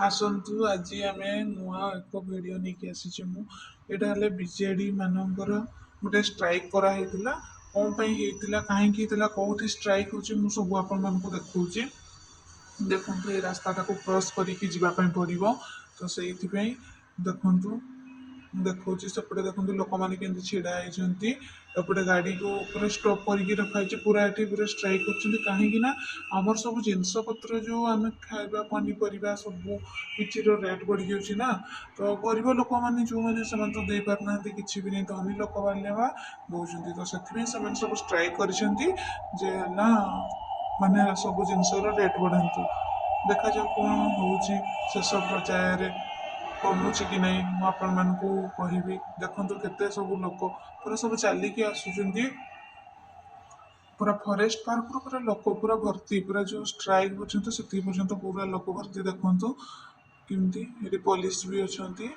ଆସନ୍ତୁ ଆଜି ଆମେ ନୂଆ ଏକ ଭିଡ଼ିଓ ନେଇକି ଆସିଛି ମୁଁ। ଏଇଟା ହେଲେ ବିଜେଡ଼ି ମାନଙ୍କର ଗୋଟେ ଷ୍ଟ୍ରାଇକ୍ କରାହେଇଥିଲା। କ'ଣ ପାଇଁ ହେଇଥିଲା, କାହିଁକି ହେଇଥିଲା, କେଉଁଠି ଷ୍ଟ୍ରାଇକ୍ ହେଉଛି, ମୁଁ ସବୁ ଆପଣମାନଙ୍କୁ ଦେଖାଉଛି। ଦେଖନ୍ତୁ, ଏ ରାସ୍ତାଟାକୁ କ୍ରସ୍ କରିକି ଯିବା ପାଇଁ ପଡ଼ିବ, ତ ସେଇଥିପାଇଁ ଦେଖନ୍ତୁ ମୁଁ ଦେଖାଉଛି। ସେପଟେ ଦେଖନ୍ତୁ ଲୋକମାନେ କେମିତି ଛିଡ଼ା ହେଇଛନ୍ତି। ଏପଟେ ଗାଡ଼ିକୁ ପୁରା ଷ୍ଟପ୍ କରିକି ରଖାହେଇଛି। ପୁରା ଏଠି ପୁରା ଷ୍ଟ୍ରାଇକ୍ କରୁଛନ୍ତି, କାହିଁକି ନା ଆମର ସବୁ ଜିନିଷପତ୍ର ଯେଉଁ ଆମେ ଖାଇବା ପନିପରିବା ସବୁ କିଛିର ରେଟ୍ ବଢ଼ିଯାଉଛି ନା, ତ ଗରିବ ଲୋକମାନେ ଯେଉଁମାନେ ସେମାନେ ତ ଦେଇପାରୁନାହାନ୍ତି କିଛି ବି ନାହିଁ। ଧନୀ ଲୋକମାନେ ବା ଦେଉଛନ୍ତି, ତ ସେଥିପାଇଁ ସେମାନେ ସବୁ ଷ୍ଟ୍ରାଇକ୍ କରିଛନ୍ତି ଯେ ହେଲା ମାନେ ସବୁ ଜିନିଷର ରେଟ୍ ବଢ଼ାନ୍ତୁ। ଦେଖାଯାଉ କ'ଣ ହେଉଛି, ଶେଷ ପର୍ଯ୍ୟାୟରେ କମୁଛି କି ନାହିଁ ମୁଁ ଆପଣମାନଙ୍କୁ କହିବି। ଦେଖନ୍ତୁ କେତେ ସବୁ ଲୋକ ପୁରା ସବୁ ଚାଲିକି ଆସୁଛନ୍ତି। ପୁରା ଫରେଷ୍ଟ ପାର୍କରୁ ପୁରା ଲୋକ ପୁରା ଭର୍ତ୍ତି, ପୁରା ଯେଉଁ ଷ୍ଟ୍ରାଇକ୍ ପର୍ଯ୍ୟନ୍ତ ସେତିକି ପର୍ଯ୍ୟନ୍ତ ପୁରା ଲୋକ ଭର୍ତ୍ତି। ଦେଖନ୍ତୁ କେମିତି ଏଠି ପୋଲିସ ବି ଅଛନ୍ତି।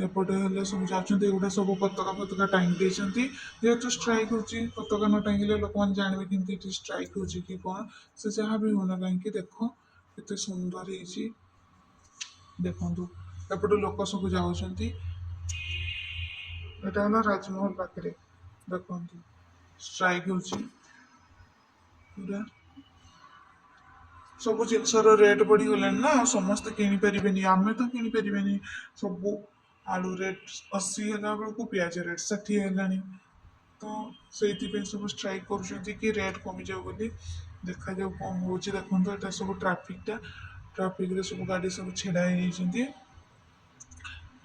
ଏପଟେ ହେଲେ ସବୁ ଯାଉଛନ୍ତି। ଏଗୁଡ଼ା ସବୁ ପତାକା ଫତାକା ଟାଙ୍ଗି ଦେଇଛନ୍ତି, ଯେହେତୁ ଷ୍ଟ୍ରାଇକ୍ ହେଉଛି। ପତାକା ନ ଟାଙ୍ଗିଲେ ଲୋକମାନେ ଜାଣିବେ କେମିତି ଏଠି ଷ୍ଟ୍ରାଇକ୍ ହେଉଛି କି କ'ଣ? ସେ ଯାହା ବି ହଉନା କାହିଁକି, ଦେଖ କେତେ ସୁନ୍ଦର ହେଇଛି। ଦେଖନ୍ତୁ ଏପଟେ ଲୋକ ସବୁ ଯାଉଛନ୍ତି। ଏଇଟା ହେଲା ରାଜମହଲ ପାଖରେ। ଦେଖନ୍ତୁ ଷ୍ଟ୍ରାଇକ୍ ହେଉଛି ପୁରା। ସବୁ ଜିନିଷର ରେଟ୍ ବଢ଼ିଗଲାଣି ନା, ଆଉ ସମସ୍ତେ କିଣିପାରିବେନି, ଆମେ ତ କିଣିପାରିବେନି। ସବୁ ଆଳୁ ରେଟ୍ 80 ହେଲା ବେଳକୁ ପିଆଜ ରେଟ୍ 60 ହେଲାଣି, ତ ସେଇଥିପାଇଁ ସବୁ ଷ୍ଟ୍ରାଇକ୍ କରୁଛନ୍ତି କି ରେଟ୍ କମିଯାଉ ବୋଲି। ଦେଖାଯାଉ କ'ଣ ହେଉଛି। ଦେଖନ୍ତୁ ଏଇଟା ସବୁ ଟ୍ରାଫିକଟା, ଟ୍ରାଫିକରେ ସବୁ ଗାଡ଼ି ସବୁ ଛିଡ଼ା ହେଇଯାଇଛନ୍ତି।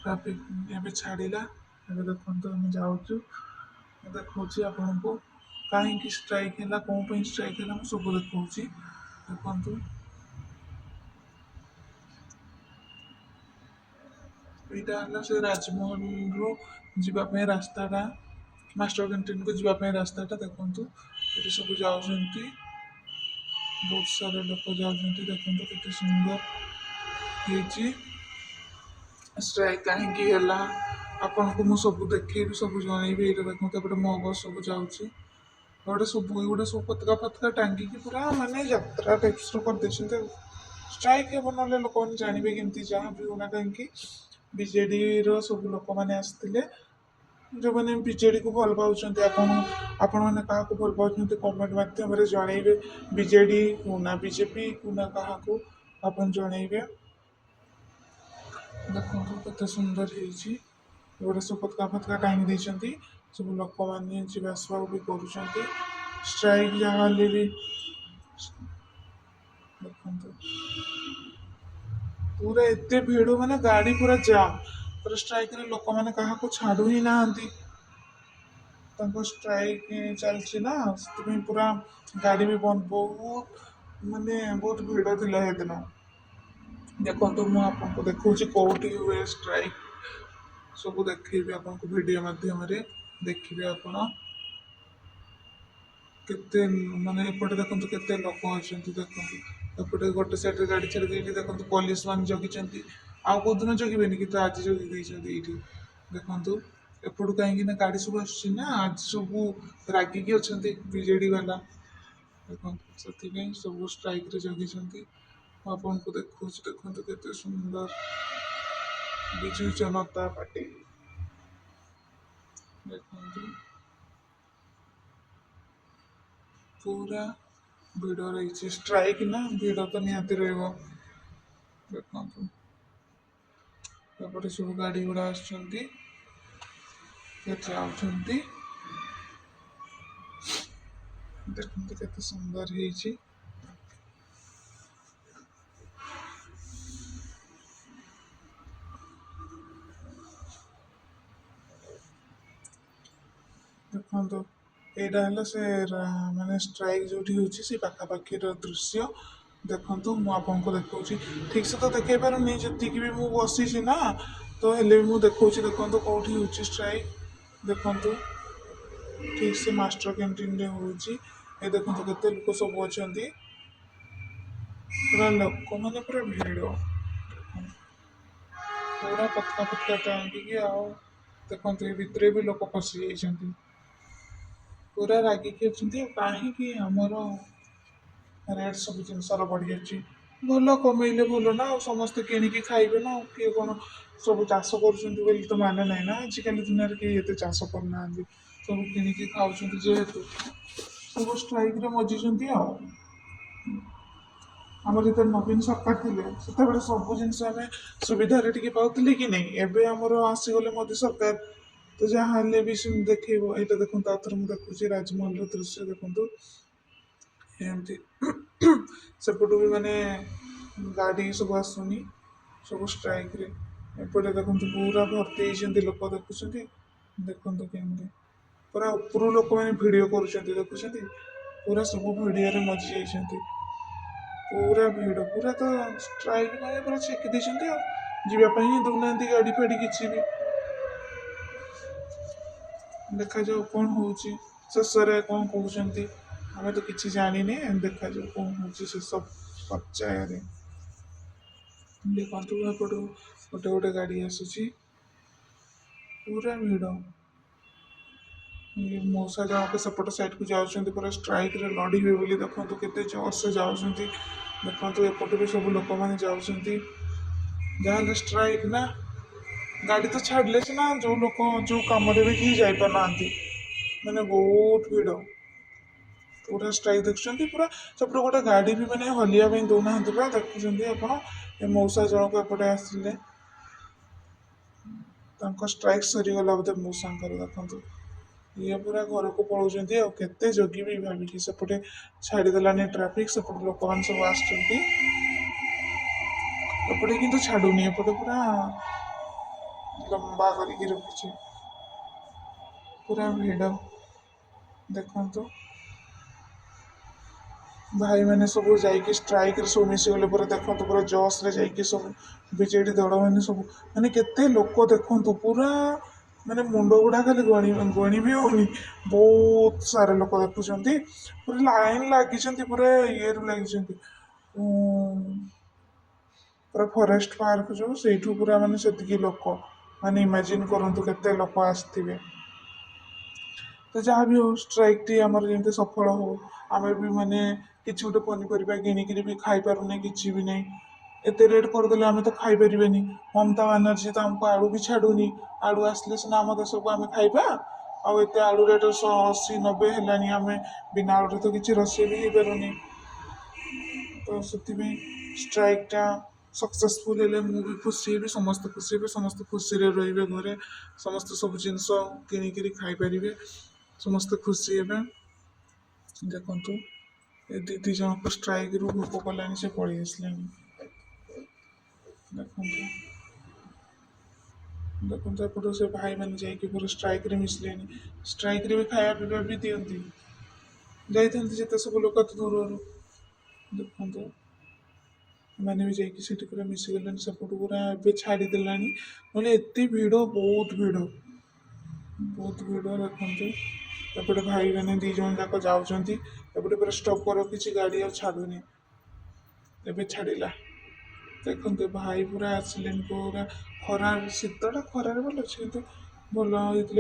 ଟ୍ରାଫିକ ଏବେ ଛାଡ଼ିଲା। ଏବେ ଦେଖନ୍ତୁ ଆମେ ଯାଉଛୁ। ମୁଁ ଦେଖାଉଛି ଆପଣଙ୍କୁ କାହିଁକି ଷ୍ଟ୍ରାଇକ୍ ହେଲା, କ'ଣ ପାଇଁ ଷ୍ଟ୍ରାଇକ୍ ହେଲା, ମୁଁ ସବୁ ଦେଖାଉଛି। ଦେଖନ୍ତୁ ଏଇଟା ହେଲା ସେ ରାଜମହଲରୁ ଯିବା ପାଇଁ ରାସ୍ତାଟା, ମାଷ୍ଟର କ୍ୟାଣ୍ଟିନକୁ ଯିବା ପାଇଁ ରାସ୍ତାଟା। ଦେଖନ୍ତୁ ଏଠି ସବୁ ଯାଉଛନ୍ତି, ବହୁତ ସାରା ଲୋକ ଯାଉଛନ୍ତି। ଦେଖନ୍ତୁ କେତେ ସୁନ୍ଦର ହେଇଛି। ଷ୍ଟ୍ରାଇକ୍ କାହିଁକି ହେଲା ଆପଣଙ୍କୁ ମୁଁ ସବୁ ଦେଖେଇବି, ସବୁ ଜଣେଇବି। ଏଇଟା ଦେଖନ୍ତୁ ଏପଟେ ମୋ ବସ୍ ସବୁ ଯାଉଛି। ଏପଟେ ସବୁ ଏଗୁଡ଼ା ସବୁ ପତାକା ଫତାକା ଟାଙ୍ଗିକି ପୁରା ମାନେ ଯାତ୍ରା ଟାଇପ୍ସର କରିଦେଇଛନ୍ତି। ଆଉ ଷ୍ଟ୍ରାଇକ୍ ହେବ, ନହେଲେ ଲୋକମାନେ ଜାଣିବେ କେମିତି? ଯାହା ବି ହଉନା କାହିଁକି, ବିଜେଡ଼ିର ସବୁ ଲୋକମାନେ ଆସିଥିଲେ, ଯେଉଁମାନେ ବିଜେଡ଼ିକୁ ଭଲ ପାଉଛନ୍ତି। ଆପଣମାନେ କାହାକୁ ଭଲ ପାଉଛନ୍ତି କମେଣ୍ଟ ମାଧ୍ୟମରେ ଜଣେଇବେ। ବିଜେଡ଼ି ନା ବିଜେପି ନା କାହାକୁ ଆପଣ ଜଣେଇବେ। ଦେଖନ୍ତୁ କେତେ ସୁନ୍ଦର ହେଇଛି। ଏଗୁଡ଼ା ସବୁ ପତାକା ଫତାକା ଟାଙ୍ଗି ଦେଇଛନ୍ତି। ସବୁ ଲୋକମାନେ ଯିବା ଆସିବା ବି କରୁଛନ୍ତି। ଷ୍ଟ୍ରାଇକ୍ ଯାହା ହେଲେ ବି ଦେଖନ୍ତୁ ପୁରା ଏତେ ଭିଡ଼, ମାନେ ଗାଡ଼ି ପୁରା ଜାମ୍। ପୁରା ଷ୍ଟ୍ରାଇକ୍ରେ ଲୋକମାନେ କାହାକୁ ଛାଡ଼ୁ ହିଁ ନାହାନ୍ତି। ତାଙ୍କ ଷ୍ଟ୍ରାଇକ୍ ଚାଲିଛି ନା, ସେଥିପାଇଁ ପୁରା ଗାଡ଼ି ବି ବନ୍ଦ। ବହୁତ ମାନେ ବହୁତ ଭିଡ଼ ଥିଲା ସେଦିନ। ଦେଖନ୍ତୁ ମୁଁ ଆପଣଙ୍କୁ ଦେଖାଉଛି କେଉଁଠି ହୁଏ ଷ୍ଟ୍ରାଇକ୍, ସବୁ ଦେଖେଇବି ଆପଣଙ୍କୁ ଭିଡ଼ିଓ ମାଧ୍ୟମରେ। ଦେଖିବେ ଆପଣ କେତେ ମାନେ ଏପଟେ ଦେଖନ୍ତୁ କେତେ ଲୋକ ଅଛନ୍ତି। ଦେଖନ୍ତୁ ଏପଟେ ଗୋଟେ ସାଇଡ଼ରେ ଗାଡ଼ି ଛାଡ଼ି ଦେଇକି ଦେଖନ୍ତୁ ପୋଲିସ ମାନେ ଜଗିଛନ୍ତି। ଆଉ କେଉଁଦିନ ଜଗିବେନି, କିନ୍ତୁ ଆଜି ଜଗି ଦେଇଛନ୍ତି ଏଇଠି। ଦେଖନ୍ତୁ ଏପଟୁ କାହିଁକି ନା ଗାଡ଼ି ସବୁ ଆସୁଛି ନା, ଆଜି ସବୁ ରାଗିକି ଅଛନ୍ତି ବିଜେଡ଼ି ବାଲା। ଦେଖନ୍ତୁ ସେଥିପାଇଁ ସବୁ ଷ୍ଟ୍ରାଇକ୍ରେ ଜଗିଛନ୍ତି। ମୁଁ ଆପଣଙ୍କୁ ଦେଖାଉଛି, ଦେଖନ୍ତୁ କେତେ ସୁନ୍ଦର ବିଜୁ ଜନତା ପାର୍ଟି। ଦେଖନ୍ତୁ ପୁରା ଭିଡ଼ ରହିଛି। ଷ୍ଟ୍ରାଇକ୍ ନା, ଭିଡ଼ ତ ନିହାତି ରହିବ। ଦେଖନ୍ତୁ ଏପଟେ ସବୁ ଗାଡ଼ି ଗୁଡ଼ା ଆସୁଛନ୍ତି, ଯାଉଛନ୍ତି। ଦେଖନ୍ତୁ କେତେ ସୁନ୍ଦର ହେଇଛି। ଦେଖନ୍ତୁ ଏଇଟା ହେଲା ସେ ମାନେ ଷ୍ଟ୍ରାଇକ୍ ଯେଉଁଠି ହେଉଛି ସେ ପାଖାପାଖିର ଦୃଶ୍ୟ। ଦେଖନ୍ତୁ ମୁଁ ଆପଣଙ୍କୁ ଦେଖାଉଛି, ଠିକ୍ସେ ତ ଦେଖେଇ ପାରୁନି ଯେତିକି ବି ମୁଁ ବସିଛି ନା, ତ ହେଲେ ବି ମୁଁ ଦେଖାଉଛି। ଦେଖନ୍ତୁ କେଉଁଠି ହେଉଛି ଷ୍ଟ୍ରାଇକ୍। ଦେଖନ୍ତୁ ଠିକ୍ ସେ ମାଷ୍ଟର କ୍ୟାଣ୍ଟିନରେ ହେଉଛି। ଏ ଦେଖନ୍ତୁ କେତେ ଲୋକ ସବୁ ଅଛନ୍ତି, ପୁରା ଲୋକମାନେ ପୁରା ଭିଡ଼, ପୁରା ପତାକା ଫତାକା ଟାଙ୍ଗିକି। ଆଉ ଦେଖନ୍ତୁ ଏ ଭିତରେ ବି ଲୋକ ପଶି ଯାଇଛନ୍ତି, ପୁରା ରାଗିକି ଅଛନ୍ତି। ଆଉ କାହିଁକି ଆମର ରେଟ୍ ସବୁ ଜିନିଷର ବଢ଼ିଯାଉଛି, ଭଲ କମେଇଲେ ଭଲ ନା ଆଉ, ସମସ୍ତେ କିଣିକି ଖାଇବେ ନା ଆଉ। କିଏ କ'ଣ ସବୁ ଚାଷ କରୁଛନ୍ତି ବୋଲି ତ ମାନେ ନାହିଁ ନା, ଆଜିକାଲି ଦୁନିଆରେ କେହି ଏତେ ଚାଷ କରୁନାହାନ୍ତି, ସବୁ କିଣିକି ଖାଉଛନ୍ତି। ଯେହେତୁ ସବୁ ଷ୍ଟ୍ରାଇକ୍ରେ ମଜିଛନ୍ତି ଆଉ। ଆମର ଯେତେବେଳେ ନବୀନ ସରକାର ଥିଲେ ସେତେବେଳେ ସବୁ ଜିନିଷ ଆମେ ସୁବିଧାରେ ଟିକେ ପାଉଥିଲେ କି ନାହିଁ? ଏବେ ଆମର ଆସିଗଲେ ମୋଦି ସରକାର, ତ ଯାହା ହେଲେ ବି ସେମିତି ଦେଖେଇବ। ଏଇଟା ଦେଖନ୍ତୁ, ଆଉ ଥରେ ମୁଁ ଦେଖୁଛି ରାଜମହଲର ଦୃଶ୍ୟ ଦେଖନ୍ତୁ। ଏମିତି ସେପଟୁ ବି ମାନେ ଗାଡ଼ି ସବୁ ଆସୁନି, ସବୁ ଷ୍ଟ୍ରାଇକ୍ରେ। ଏପଟେ ଦେଖନ୍ତୁ ପୁରା ଭର୍ତ୍ତି ହେଇଛନ୍ତି ଲୋକ, ଦେଖୁଛନ୍ତି? ଦେଖନ୍ତୁ କେମିତି ପୁରା ଉପରୁ ଲୋକମାନେ ଭିଡ଼ିଓ କରୁଛନ୍ତି, ଦେଖୁଛନ୍ତି? ପୁରା ସବୁ ଭିଡ଼ିଓରେ ମଜି ଯାଇଛନ୍ତି। ପୁରା ଭିଡ଼, ପୁରା ତ ଷ୍ଟ୍ରାଇକ୍ ମାନେ ପୁରା ଛେକି ଦେଇଛନ୍ତି, ଆଉ ଯିବା ପାଇଁ ହିଁ ଦଉନାହାନ୍ତି ଗାଡ଼ି ଫାଡ଼ି କିଛି ବି। ଦେଖାଯାଉ କ'ଣ ହେଉଛି ଶେଷରେ, କ'ଣ କହୁଛନ୍ତି ଆମେ ତ କିଛି ଜାଣିନେ। ଦେଖାଯାଉ କ'ଣ ହେଉଛି ଶେଷ ପର୍ଯ୍ୟାୟରେ। ଦେଖନ୍ତୁ, ଏପଟୁ ଗୋଟେ ଗୋଟେ ଗାଡ଼ି ଆସୁଛି, ପୁରା ଭିଡ଼। ଇଏ ମଉସା ଜଣକ ସେପଟ ସାଇଡ଼କୁ ଯାଉଛନ୍ତି ପୁରା ଷ୍ଟ୍ରାଇକ୍ରେ ଲଢ଼ିବେ ବୋଲି। ଦେଖନ୍ତୁ କେତେ ଜୋରସେ ଯାଉଛନ୍ତି। ଦେଖନ୍ତୁ, ଏପଟୁ ବି ସବୁ ଲୋକମାନେ ଯାଉଛନ୍ତି। ଯାହାହେଲେ ଷ୍ଟ୍ରାଇକ୍ ନା, ଗାଡ଼ି ତ ଛାଡ଼ିଲେ ସିନା। ଯେଉଁ ଲୋକ ଯେଉଁ କାମରେ ବି କେହି ଯାଇପାରୁନାହାନ୍ତି, ମାନେ ବହୁତ ଭିଡ଼। ପୁରା ଷ୍ଟ୍ରାଇକ୍ ଦେଖୁଛନ୍ତି, ପୁରା ସେପଟୁ ଗୋଟେ ଗାଡ଼ି ବି ମାନେ ହଲିବା ପାଇଁ ଦଉନାହାନ୍ତି ପୁରା। ଦେଖୁଛନ୍ତି ଆପଣ, ଏ ମଉସା ଜଣକ ଏପଟେ ଆସିଲେ। ତାଙ୍କ ଷ୍ଟ୍ରାଇକ୍ ସରିଗଲା ବୋଧେ ମଉସାଙ୍କର। ଦେଖନ୍ତୁ, ଇଏ ପୁରା ଘରକୁ ପଳଉଛନ୍ତି ଆଉ କେତେ ଜଗିବି ଭାବିକି। ସେପଟେ ଛାଡ଼ିଦେଲାନି ଟ୍ରାଫିକ୍, ସେପଟେ ଲୋକମାନେ ସବୁ ଆସୁଛନ୍ତି। ଏପଟେ କିନ୍ତୁ ଛାଡୁନି, ଏପଟେ ପୁରା ଲମ୍ବା କରିକି ରଖିଛି। ପୁରା ଭିଡ଼ ଦେଖନ୍ତୁ। ଭାଇମାନେ ସବୁ ଯାଇକି ଷ୍ଟ୍ରାଇକ୍ରେ ସବୁ ମିଶିଗଲେ ପୁରା। ଦେଖନ୍ତୁ, ପୁରା ଜୋସ୍ରେ ଯାଇକି ସବୁ ବିଜେଡ଼ି ଦଳମାନେ ସବୁ, ମାନେ କେତେ ଲୋକ ଦେଖନ୍ତୁ। ପୁରା ମାନେ ମୁଣ୍ଡ ଗୁଡ଼ା ଖାଲି ଗଣି ଗଣି ବି ହଉନି, ବହୁତ ସାରା ଲୋକ ଦେଖୁଛନ୍ତି। ପୁରା ଲାଇନ୍ ଲାଗିଛନ୍ତି, ପୁରା ଇଏରୁ ଲାଗିଛନ୍ତି, ପୁରା ଫରେଷ୍ଟ ପାର୍କ ଯୋଉ ସେଇଠୁ ପୁରା ମାନେ ସେତିକି ଲୋକ। ମାନେ ଇମାଜିନ୍ କରନ୍ତୁ କେତେ ଲୋକ ଆସିଥିବେ। ତ ଯାହା ବି ହଉ, ଷ୍ଟ୍ରାଇକ୍ଟି ଆମର ଯେମିତି ସଫଳ ହଉ। ଆମେ ବି ମାନେ କିଛି ଗୋଟେ ପନିପରିବା କିଣିକିରି ବି ଖାଇପାରୁନେ, କିଛି ବି ନାହିଁ। ଏତେ ରେଟ୍ କରିଦେଲେ ଆମେ ତ ଖାଇପାରିବେନି। ମମତା ବାନାର୍ଜୀ ତ ଆମକୁ ଆଳୁ ବି ଛାଡ଼ୁନି। ଆଳୁ ଆସିଲେ ସିନା ଆମ ଦେଶକୁ ଆମେ ଖାଇବା। ଆଉ ଏତେ ଆଳୁ ରେଟ୍ 180 90 ହେଲାଣି, ଆମେ ବିନା ଆଳୁରେ ତ କିଛି ରୋଷେଇ ବି ହେଇପାରୁନି। ତ ସେଥିପାଇଁ ଷ୍ଟ୍ରାଇକ୍ଟା ସକ୍ସେସଫୁଲ୍ ହେଲେ ମୁଁ ବି ଖୁସି ହେବି, ସମସ୍ତେ ଖୁସି ହେବେ, ସମସ୍ତେ ଖୁସିରେ ରହିବେ ଘରେ, ସମସ୍ତେ ସବୁ ଜିନିଷ କିଣିକିରି ଖାଇପାରିବେ, ସମସ୍ତେ ଖୁସି ହେବେ। ଦେଖନ୍ତୁ, ଏ ଦିଦି ଜଣକ ଷ୍ଟ୍ରାଇକ୍ରୁ ଭୋକ କଲାଣି, ସେ ପଳେଇ ଆସିଲେଣି। ଦେଖନ୍ତୁ, ଦେଖନ୍ତୁ, ଏପଟୁ ସେ ଭାଇମାନେ ଯାଇକି ପୁରା ଷ୍ଟ୍ରାଇକ୍ରେ ମିଶିଲେଣି। ଷ୍ଟ୍ରାଇକ୍ରେ ବି ଖାଇବା ପିଇବା ବି ଦିଅନ୍ତି, ଯାଇଥାନ୍ତି ଯେତେ ସବୁ ଲୋକ ଏତେ ଦୂରରୁ। ଦେଖନ୍ତୁ, ଏମାନେ ବି ଯାଇକି ସେଠି ପୁରା ମିଶିଗଲେଣି। ସେପଟୁ ପୁରା ଏବେ ଛାଡ଼ିଦେଲାଣି, ନହେଲେ ଏତେ ଭିଡ଼, ବହୁତ ଭିଡ଼, ବହୁତ ଭିଡ଼। ଦେଖନ୍ତୁ, ଏପଟେ ଭାଇମାନେ ଦି ଜଣ ଯାକ ଯାଉଛନ୍ତି। ଏପଟେ ପୁରା ଷ୍ଟପ୍ କରି ରଖିଛି ଗାଡ଼ି, ଆଉ ଛାଡ଼ୁନି। ଏବେ ଛାଡ଼ିଲା। ଦେଖନ୍ତୁ, ଭାଇ ପୁରା ଆସିଲେଣି। ପୁରା ଖରା, ଶୀତଟା ଖରାରେ ଭଲ ଅଛି, କିନ୍ତୁ ଭଲ ହେଇଥିଲେ